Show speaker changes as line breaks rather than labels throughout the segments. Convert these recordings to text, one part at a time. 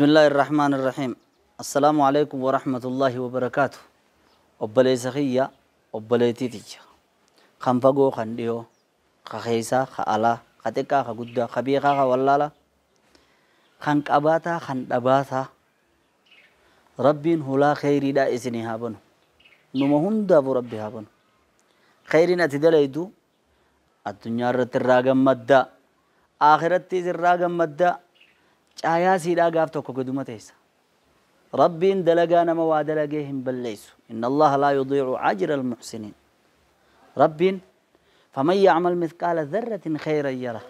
بسم الله الرحمن الرحيم. السلام عليكم ورحمة الله وبركاته. Obboleessa kiyya, obboleettii tiyya. Kan fagoo, kan dhiyoo, ka keessaa, ka alaa, ka xiqqaa, ka guddaa, ka beekaa, ka wallaalaa, kan qabaataa, kan dhabaataa. Rabbiin hulaa kheyriidhaa isinii haa banu. Numa hundaafuu Rabbi haa banu. Kheyriin ati dalaydu addunyaa irratti irraa gammaddaa, akhirattis irraa gammaddaa, caayaa siidhaa gaaf tokko gaduma teessa. Rabbiin dalagaa nama waa dalagee hin balleessu. Inna Allaha laa yudiicu ajra al-muhsiniin. Rabbiin faman yacmal mithqaala dharratin khayran yara.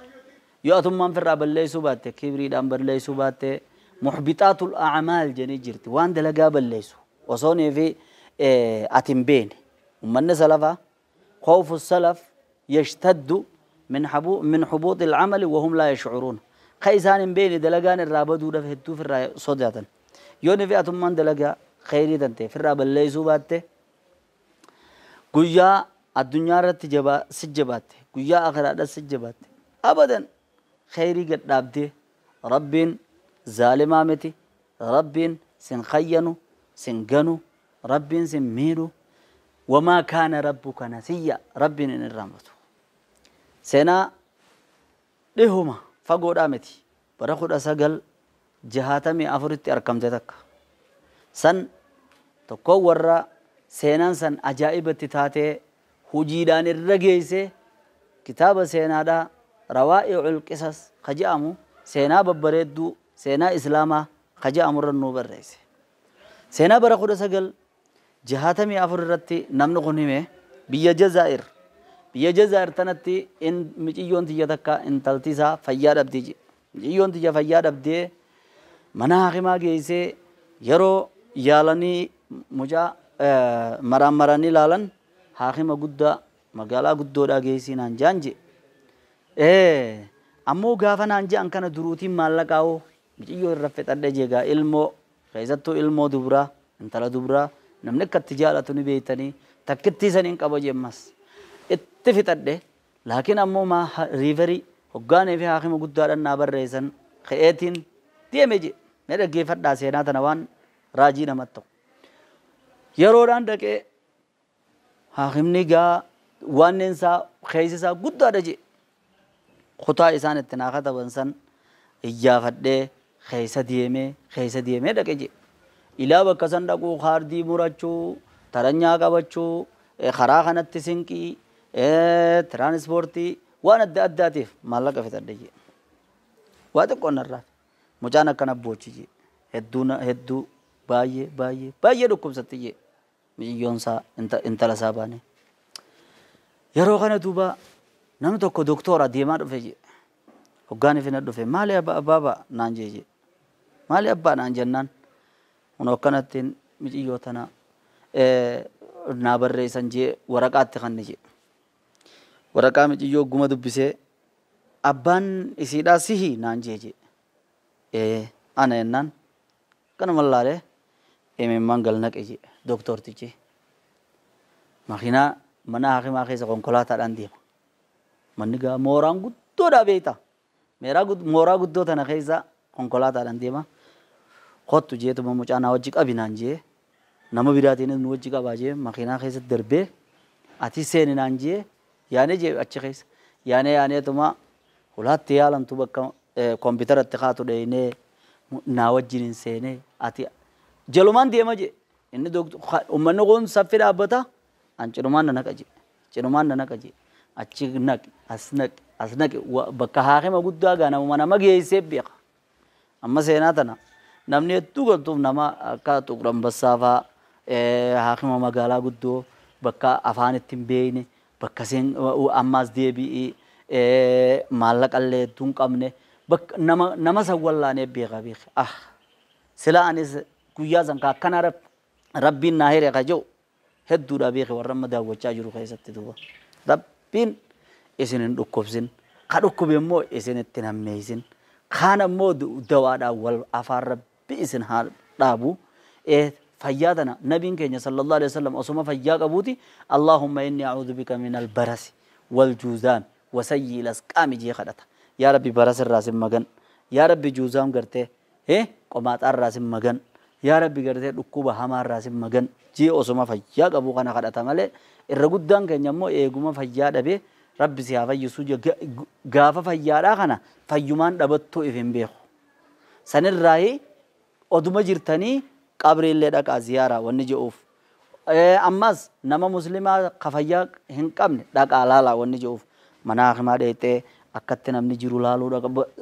Yoo atummaan firraa balleessuu baatte, kibriidhaan balleessuu baatte, muhbixaatul a'maal jedhanii jirti. Waan dalagaa balleessu osoonii fi ati hin beekne. Ummanni salafaa khawfu salaf yashtaddu min hubuuxi al-amali wa hum laa yashcuruun. Ka isaan hin beekne dalagaan irraa baduudhaaf hedduu firraa sodaatan. Yoo ni fi atummaan dalagaa khayrii tante firraa balleessuu baatte, guyyaa addunyaa irratti si jabaatte, guyyaa akhiraadha si jabaatte, abadan khayrii gad dhaabdee Rabbiin zaalimaa miti, Rabbiin sin khayyanu, sin ganu, Rabbiin sin miidhu. Wamaa kaana rabbuka nasiyya, Rabbiin hin irraanfatu. Seenaa dhihuma fagoodhaa miti, bara 1964tti argamte takka. San tokko warra seenaan san ajaa'ibatti taatee hojiidhaan irra geesse kitaaba seenaadhaa Rawaa'i'ul Qisas ka jedhamu, seenaa babbareedduu seenaa Islaamaa ka jedhamu irra nuu barreesse. Seenaa bara 1964 irratti namni kun hime biyya Jazaa'ir. Biyya Jazaa'ir tanatti miciyyoon tiyya takka intalti isaa fayyaa dhabdee jedhe. Miciyyoon tiyya fayyaa dhabdee mana hakimaa geessee yeroo yaalanii mucaa maraan maranii ilaalan hakima guddaa magaalaa guddoodhaa geessii naan jaan jedhe. Ammoo gaafa naan je'an kana duruutiin maallaqaa'oo miciyyoo irra fixadhe jeegaa ilmoo keessattuu ilmoo dubraa intala dubraa namni akka itti jaalatu ni beektanii takkittii saniin qaba jemmas itti fixadhe. Laakiin ammoo maa riiverii hoggaanii fi haakima guddaadhaan naa barreessan ka'eetiin deeme je. Mee dhaggeeffadhaa seenaa tana waan raajii namatti ta'u. Yeroodhaan dhaqee haakimni gaa waan isaa keessi isaa guddaadha je. Kutaa isaan itti naa kataban san iyyaafadhee keessa deemee dhaqe je. Ilaa bakka san dhaquu kaardii murachuu, taranyaa qabachuu, karaa kanatti sinqii, tiraanispoortii waan adda addaatiif maallaqa fixadhe je. Waa xiqqoo narraa mucaan akkana boochi je. Hedduu baay'ee baay'ee baay'ee dhukkubsatti je. Miciyyoon isaa intala isaa baane. Yeroo kana duuba namni tokko doktora deemaa dhufe je. Hoggaan ifina dhufe maali abbaa naan jee je. Maali abbaa naan jennaan kun akkanatti miciyyoo tana naa barreessan jee waraqaatti kanne je. Waraqaa miciyyoo guma dubbisee abbaan isiidhaa sihi naan jee je. Ana jennaan kanuma laalee imimmaan galnaqe je doktortichi. Makiinaa mana hakimaa keessa konkolaataadhaan deema. Manni gaa mooraan guddoodhaa beektaa. Mooraa guddoo tana keessa konkolaataadhaan deema. Kottu jeetuma mucaa naa wajji qabi naan jee nama biraatiinis nu wajji qabaa jee makiinaa keessatti darbee ati seeni naan jee yaanee jee achi keessa yaanee yaaneetuma hulaatti yaalamtu bakka kompiitaratti kaatu dheenee naa wajjin hin seenee ati jalumaan deema jee. Inni uummanni kun saffi dhaabbata an cinumaan na naqa jee cinumaan na naqa jee achi naqi as naqi as naqi bakka haakima guddaa gaa namuma nama geessee beeka. Amma seenaa tana namni hedduu galtuuf nama akka Xuqur Ambassaa fa'aa haakima magaalaa guddoo bakka afaan itti hin beekne bakka ammaas deebi'ii maallaqa illee hedduu hin qabne bakka nama san wallaanee beeka beeka. Ah sila anis guyyaa san ka akkana Rabbiin naa hiree ka jiru hedduudha beeke warra amma daawwachaa jiru keessatti duuba. Rabbiin isin hin dhukkubsin, ka dhukkube immoo isin itti nammeessin, kaan ammoo dawaadhaan wal afaan Rabbi isin haa dhaabu. Fayyaa tana nabiin keenya sallallahu alaihi wasallam osuma fayyaa qabuuti Allahumma inni a'uudhu bika min albarasi wal juuzaan wa sayyi lasqaami jee kadhata. Yaa Rabbi baras irraa sin magan, yaa Rabbi juuzaam gartee Qomaaxaarraa sin magan. Yaa Rabbi gartee dhukkuba hamaarraa sin magan. Jee osoma fayyaa qabu kana kadhata malee irra guddaan keenya immoo eeguma fayyaa dhabee Rabbi si haa fayyisuu gaafa fayyaadhaa kana fayyumaan dhabattuu if hin beeku. Sanirraayi oduma jirtanii qabriillee dhaqaa ziyaaraa wanni je'uuf. Ammas nama muslimaa ka fayyaa hin qabne dhaqaa laalaa wanni je'uuf. Mana hakimaa dheexxee akkatti namni jiru laaluu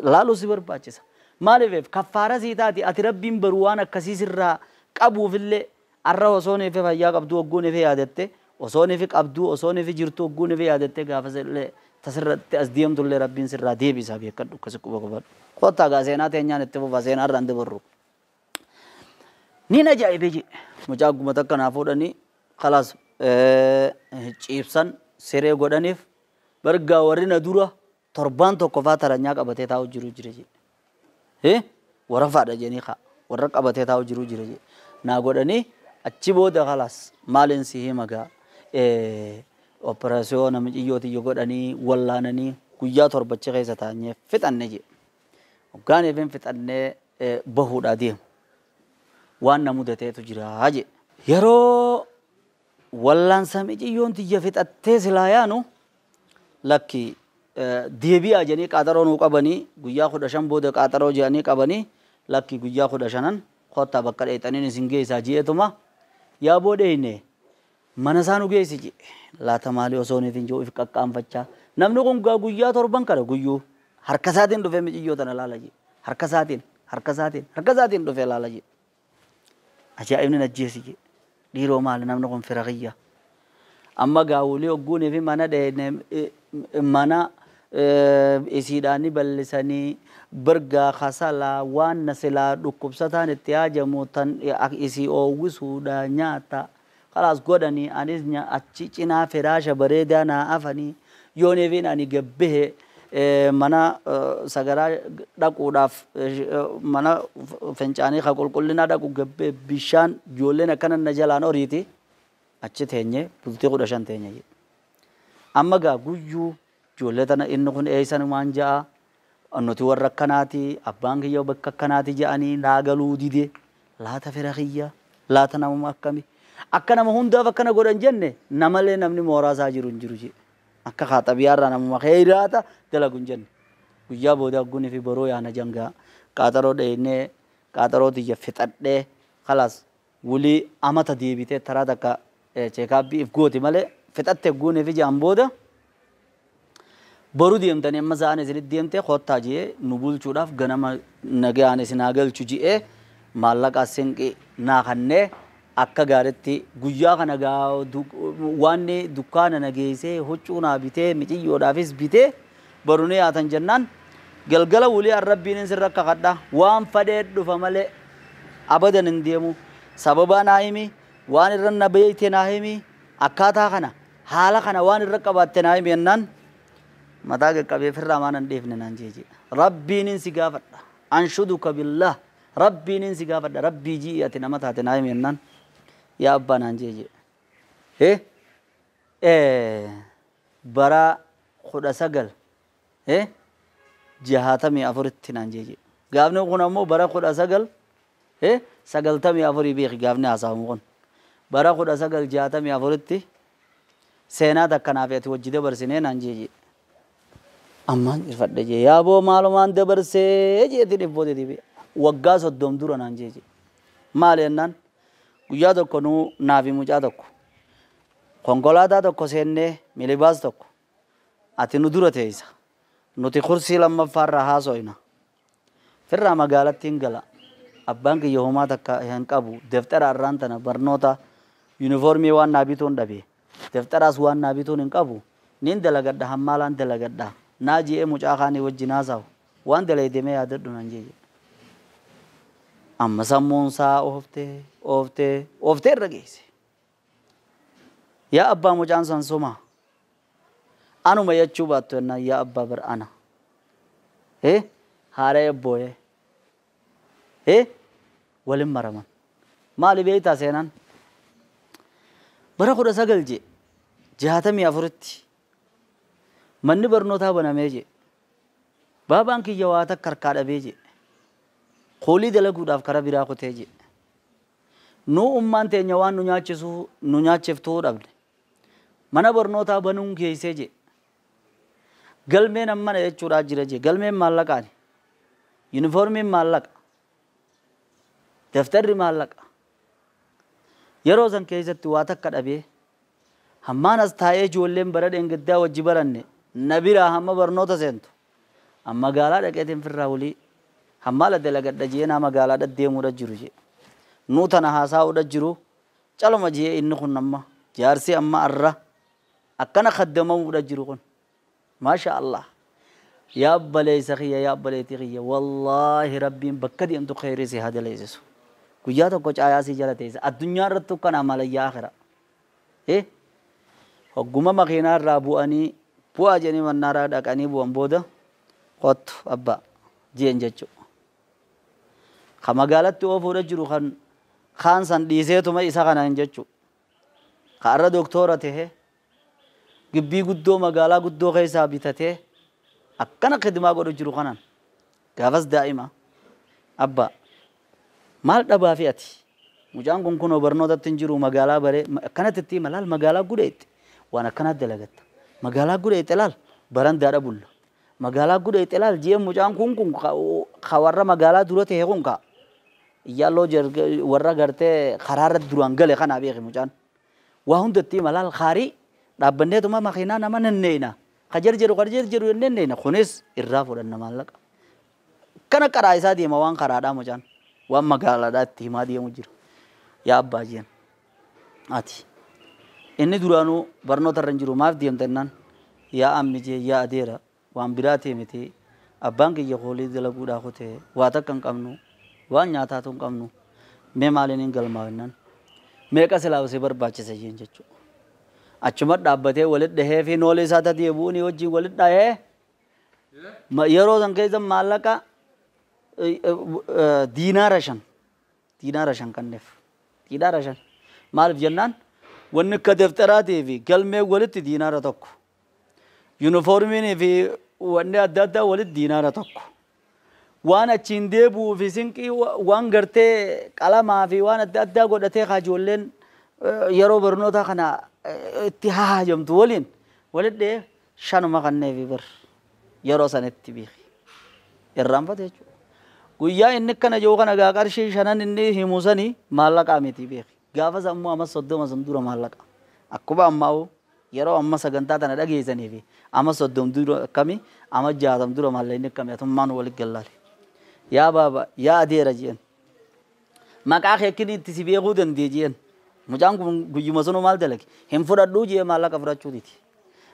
laaluu si barbaachisa. Maaliif kaffaara sii taati ati Rabbiin baru waan akkasii sirraa qabuufillee arra osoo neefe fayyaa qabdu hogguu neefe yaadatte osoo neefe qabdu osoo neefe jirtu hogguu neefe yaadatte gaafa illee tasirratti as deemtullee Rabbiin sirraa deebisaa beekadhu akkasi quba qabadhu. Kottaa gaa seenaa teenyaan itti fufa seenaa irraan dabarru. Niin ajaa'ibee jee mucaa guma takka naa fuudhanii khalaas ciibsan siree godhaniif bargaa warri na dura torbaan tokko faa taranyaa qabatee taa'u jiru jira jee. Warra faadha jedhanii kaa warra qabatee taa'u jiru jira jee. Naa godhanii achi booda khalaas maaliin si hima gaa operaasiyoona mucayyootii godhanii wallaananii guyyaa torbachi keessa taa'anii fixanne jee. Hoggaan eefin fixannee bahuudhaa deemu. Waan na mudateetu jira jee. Yeroo wallaansa mucayyoon tiyya fixattee silaa yaanu lakki deebi'aa jedhanii qaaxaroo nuu qabanii guyyaa 15 booda qaaxaroo jedhanii qabanii lakki guyyaa 15 kottaa bakka dheexaniin isin geessaa jeetuma yaa boodheeyne mana isaa nu geessi jee laata maalii osoo niitiin jiru if qaqqaanfachaa namni kun guyyaa torban kana guyyuu harka isaatiin dhufee mucayyoo tana laala jee harka isaatiin harka isaatiin harka isaatiin dhufee laala jee ajaa'ibni najjeesi jee dhiiroo maali namni kun fira kiyya amma gaawulii hogguunii fi mana dheene mana isiidhaanii bal'isanii bargaa kasalaa waan na silaa dhukkubsataan itti haajamu tan isii oowwisuudha nyaata khalaas godhanii anis achi cinaa firaasha bareedaa naa afanii yooniifin ani gabbahe mana sagaraa dhaquudhaaf mana fincaanii ka qulqullinaa dhaqu gabbee bishaan ijoolleen akkana na jalaan horiiti achi teenye bultii 15 teenye. Amma gaa guyyuu ijoollee tana inni kun eeysan waan ja'a nuti warra akkanaati abbaan kiyya bakka akkanaati ja'anii naa galuu dide laata fira kiyya laata namuma akkami akka nama hundaaf akkana godhan jenne namalee namni mooraa isaa jiru hin jiru jee akka xabiyaarraa namuma kheyraata dalagu hin jenne guyyaa booda aggunii fi boroo yaana jangaa qaaxaroo dheeynee qaaxaroo tiyya fixadhee khalaas wulii amata deebitee taraa takka cheekaabbii if gooti malee fixatte guunee fi ja'an booda boru deemtanii amma sa'aan isinitti deemtee kottaa ji'ee nu bulchuudhaaf ganama nagaan isin haa galchu ji'ee maallaqa sinqii naa kannee akka gaaritti guyyaa kana gaa waan dukkaana na geessee huccuu naa bitee miciyyoodhaafis bitee boru ni yaatan jennaan galgala wulii arrabbiin sirra kakadha waan fadhee dhufa malee abadan hin deemu sababaa naa himi waan irra na beeyte naa himi akkaataa kana haala kana waan irra qabaatte naa himi jennaan mataa qaqqabee firraa maan hin dheefne naan jee rabbiin si gaafadha anshuduka billah rabbiin si gaafadha rabbii jii ati nama taate naa himi jennaan yaa abbaa naan jee bara 1964 naan jee gaafni kun ammoo bara 1994 beeki gaafni haasa'amu kun bara 1964 seenaa takkanaaf ati wajji dabarsinee naan jee ammaan irfadhe jee yaa boo maalumaan dabarsee jeeti dhibboote dibe waggaa 30 dura naan jee maal jennaan guyyaa tokko nuu naafi mucaa tokko konkolaataa tokko seennee milibaas tokko ati nu dura teessa nuti kursii lammaffaarraa haasoyna firraa magaalatti hin gala abbaan kiyya homaa takka hin qabu deftara irraan tana barnoota yuunifoormii waan naa bituun dhabe deftaraas waan naa bituun hin qabu nin dalagadha hammaalaan dalagadha naa ji'ee mucaa kaanii wajjin haasawu waan dalaydemee yaadadhu naan jee amma sammuun isaa ooftee ooftee ooftee irra geesse yaa abbaa mucaan san suma anuma jechuu baattu jennaan yaa abbaa bar ana haadha ebbooyee walin maraman maali beeytaa seenaan bara 1964 manni barnootaa banamee jee baabaan kiyya waa takka harkaa dhabee jee Koolii dalaguudhaaf karaa biraa kutee jee. Nu ummaan teenya waan nu nyaachisu nu nyaachiftuu dhabne. Mana barnootaa banuun geessee jee. Galmeen ammana jechuudhaa jira jee. Galmeen maallaqaani. Yuunifoormiin maallaqa. Daftarri maallaqa. Yeroo san keessatti waa takka dhabee hammaan as taa'ee ijoolleen bara dheengaddaa wajji baranne na biraa hamma barnoota seentu. Amma magaalaa dhaqeetiin firraa walii hamma la dalagadha jee naa magaalaa deemuudha jiru jee. Nuu tana haasaa'uudha jiru caluma jee inni kun amma jaarsi amma arra akkana kaddamamuudha jiru kun. Maasha Allah. Yaa abbaleessa kiyya yaa abbaleetii kiyya wallaahi rabbiin bakka deemtu khayrii si haa daleessisu. Guyyaa tokko caayaa si jala teessa addunyaa irratti kana malayyaa akhira. Hogguma makiinaa irraa bu'anii bu'aa jedhanii mannaaraa dhaqanii bu'an booda qottu abbaa jeen jechuudha. Ka magaalatti oofuudha jiru kan kaan san dhiiseetuma isa kanaan jechuudha. Ka arra doktora tahee gibbii guddoo magaalaa guddoo keessaa bitatee akkana khidmaa godhu jiru kanaan gaafas daa'ima abbaa maal dhabaa fi ati mucaan kun kunoo barnootatti hin jiru magaalaa baree akkanatti itti hima laal magaalaa gudheetti waan akkanatti dalagatta magaalaa gudheetti laal barandaadha bulla magaalaa gudheetti laal jee mucaan kun kun ka warra magaalaa dura ta'e kun ka iyyaaloo warra gartee karaarra duraan gale kanaa beeki mucaan waa hundatti hima laal kaarii dhaabbanneetuma makiinaa nama nanneena kajar jedhu kajar jedhu nanneena kunis irraa fudhanna maallaqa kana karaa isaa deema waan karaadhaa mucaan waan magaalaadhaa itti himaa deemu jira yaa abbaa jeen ati inni duraanuu barnoota irra hin jiru maaf deemta jennaan yaa ammi jee yaa adeera waan biraa ta'e miti abbaan kiyya koolii dalaguudhaa kutee waa takka hin qabnu waan nyaataatu hin qabnu mee maaliin hin galmaa jennaan meeqa silaa si barbaachisa jeen jechuudha. Achuma dhaabbatee walitti dhahee fi noolee isaa tatee bu'uunii wajjin walitti dhahee yeroo san keessa maallaqa diinaara shan kanneef diinaara 5 maaliif jennaan wanni akka daftaraatii fi galmee walitti diinaara 1 yuunifoormiinii fi wanni adda addaa walitti diinaara 1 waan achiin deebi'uu fi sinqii waan gartee qalamaa fi waan adda addaa godhatee ijoolleen yeroo barnoota kana itti haajamtu waliin walitti dhahee shanuma kanneefi bar yeroo sanitti beeki irraanfate jechuudha. Guyyaa inni akkana jiru kana gaa qarshii shanan inni himu sanii maallaqaa miti beeki. Gaafas ammoo amma 30 sun dura maallaqa. Akkuma ammaa yeroo amma sagantaa tana dhageessanii fi amma 30 dura akkami amma 60 dura maallaqni akkami atummaan walitti gallaale. Yaa baaba yaa adeera jeen. Maqaa keekin itti si beekuu dandee jeen. Mucaan kun guyyuma sunu maal dalage hin fudhadhuu jee maallaqa fudhachuutiiti.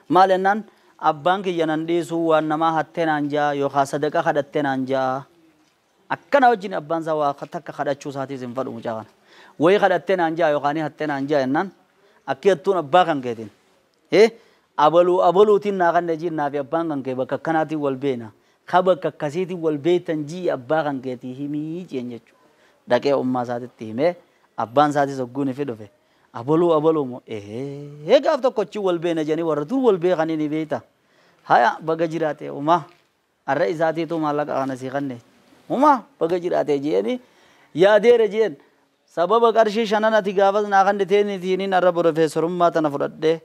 Maal jennaan abbaan kiyya nan dhiisuu waan namaa hattee naan jaa yookaan sadaqa kadhattee naan jaa. Akkana wajjin abbaan isaa waa takka kadhachuu isaatiis hin fadhu mucaa kana. Wayii kadhattee naan jaa yookaan hattee naan jaa jennaan akki hattuun abbaa kan keetiin. Abaluu abaluutiin naa kan jiin naa fi abbaan kan kee bakka akkanaatiin wal beena. Ka bakka akkasiitiin wal beektan jii abbaa kan keetii himii jeen jechuudha. Dhaqee ummaa isaatitti himee abbaan isaatis hogguun ifi dhufe. Abaluu abaluu moo ee gaaf tokkochi wal beena jedhanii warra dur wal beekanii ni beekta. Haya baga jiraate umaa arra isaatiitu maallaqa kana sii kanne. Umaa baga jiraate jeeni yaadeera jeen sababa qarshii shanan ati gaafas naa kan teenitiin arra profeesorummaa tana fudhadhee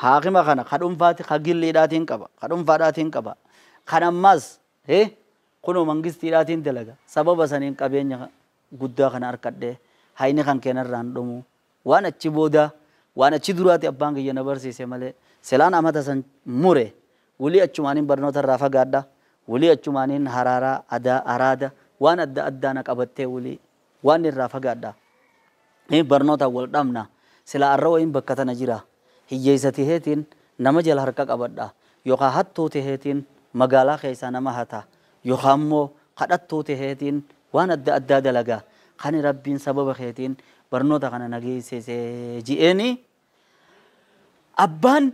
haakima kana ka dhuunfaati ka gilliidhaatiin qaba ka dhuunfaadhaatiin qaba kan ammas kunoo mangistiidhaatiin dalaga sababa saniin qabeenya guddaa kana harkadhee hayni kan keenarraan dhumu waan achi booda waan achi duraati abbaan kiyya na barsiise malee silaan amata san mure walii achumaaniin barnoota irraa fagaadha walii achumaaniin haraaraa adaa araada waan adda addaa na qabattee walii waan irraa fagaadha barnoota wal dhabna sila arra wayin bakka tana jira hiyyeessa tiheetiin nama jala harka qabadha yookaan hattuu tiheetiin magaalaa keessaa nama hata yookaan immoo kadhattuu tiheetiin waan adda addaa dalagaa kan rabbiin sababa keetiin barnoota kana nageessise ji'eeni abbaan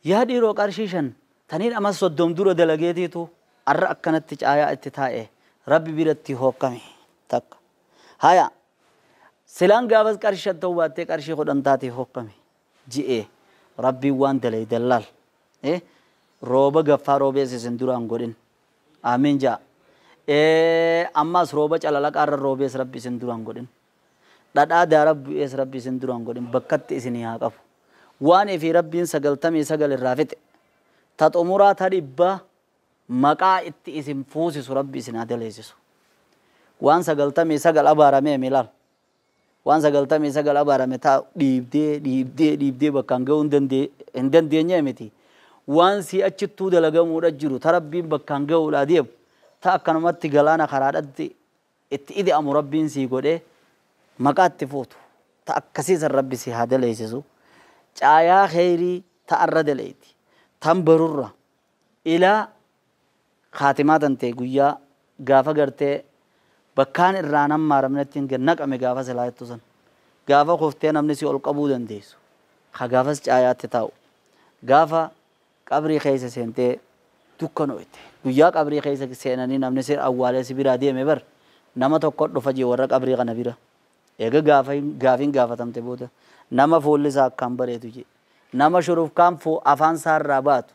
yaa dhiiroo qarshii 5 taniin amma 30 dura dalageetiitu arra akkanatti caayaa itti taa'e rabbi biratti hookkame takka haya silaan gaafas qarshii 5 ta'uu baattee qarshii 10 taatee hookkame ji'ee rabbiin waan dalay dallaal rooba gaffaa roobees isin duraan godhin amiin ja'a. Ammas rooba calalaqaarra roobees rabbi isin duraan godhin. Dhadhaa daara bu'ees rabbi isin duraan godhin. Bakkatti isinii haa qabu. Waan ifii rabbiin 99 irraa fixe. Ta xumuraa ta 100 maqaa itti isin fuusisu rabbi isin haa daleessisu. Waan 99 abaaramee milaal. Waan 99 abaarame taa dhiibdee dhiibdee dhiibdee bakkaan ga'uu hin dandeenye miti. Waan si achittuu dalagamuudha jiru ta rabbiin bakkaan ga'uudha deemu. Ta akkanumatti galaana karaadhatti itti ida'amu rabbiin sii godhee maqaa itti fuutu. Ta akkasiisan rabbi si haa daleessisu. Caayaa kheyrii ta arra daleeti. Tan barurra ilaa kaatimaa tantee guyyaa gaafa gartee bakkaan irraa nan maaramnetti hin naqame gaafa silaa jettu san. Gaafa kuftee namni si ol qabuu dandeessu. Ka gaafas caayaatti taa'u. Gaafa qabrii keessa seentee dukkanooyte. Guyyaa qabrii keessa seenanii namni si awwaalee si biraa deeme bar nama tokko dhufa jee warra qabrii kana bira. Eega gaafiin gaafatamte booda nama fuulli isaa akkaan bareedu jee. Nama shurufkaan afaan isaarraa baatu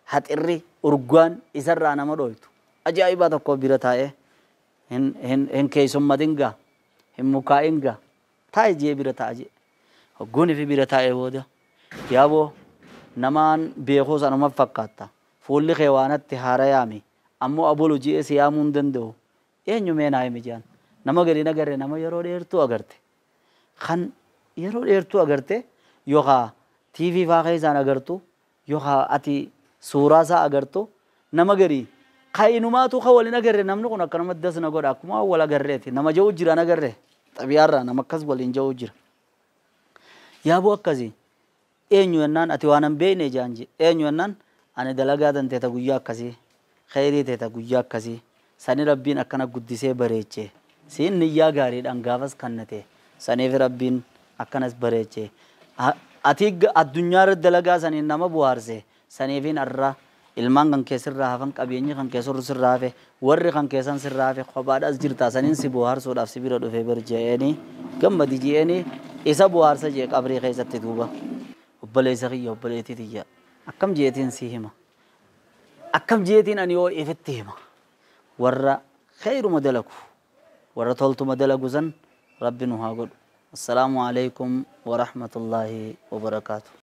haxirri urgaan isarraa nama dhoytu. Ajaa'ibaa tokko bira taa'ee hin keessummatin gaa hin mukaa'in gaa taa'e jee bira taa'a jee. Hogguun fi bira taa'ee booda yaaboo namaan beekuu sanuma fakkaatta. Fuulli kee waanatti haara yaami. Ammoo abolu jee si yaamuu hin danda'u. Eenyu mee naa himi jaan. Nama gadi hin agarre nama yeroo dheertuu agarte. Kan yeroo dheertuu agarte yookaan TV faa keessaan agartu yookaan ati suuraa isaa agartu nama garii. Kainumaatu ka waliin agarre namni kun akkanuma das na godha akkuma wal agarreeti. Nama ja'u jira na agarre. Xabiyaarraa nama akkas waliin ja'u jira. Yaaboo akkasii eenyu jennaan ati waan hin beekne jaan jee. Eenyu jennaan ani dalagaa tantee ta guyyaa akkasii kheyrii ta'e ta guyyaa akkasii sani rabbiin akkana guddisee bareechee. Siin niyyaa gaariidhaan gaafas kannate saniif rabbiin akkanas bareechee. Ati addunyaa irra dalagaa saniin nama bohaarse saniifin arra ilmaan kan kee sirraa hafan qabeenyi kan kee surru sirraa hafe warri kan keessan sirraa hafe kophaadhaas jirtaa saniin si bohaarsuudhaaf si bira dhufee bar je'eenii gammadi je'eenii isa bohaarsa jee qabrii keessatti duuba. Obboleessa kiyya obboleettii tiyya akkam jeetiin si hima. Akkam jeetiin ani yoo ifitti hima. Warra khayruma dalagu warra toltuma dalagu san rabbi nu haa godhu. Assalaamu alaikum wa rahmatullaahi wa barakaatuh.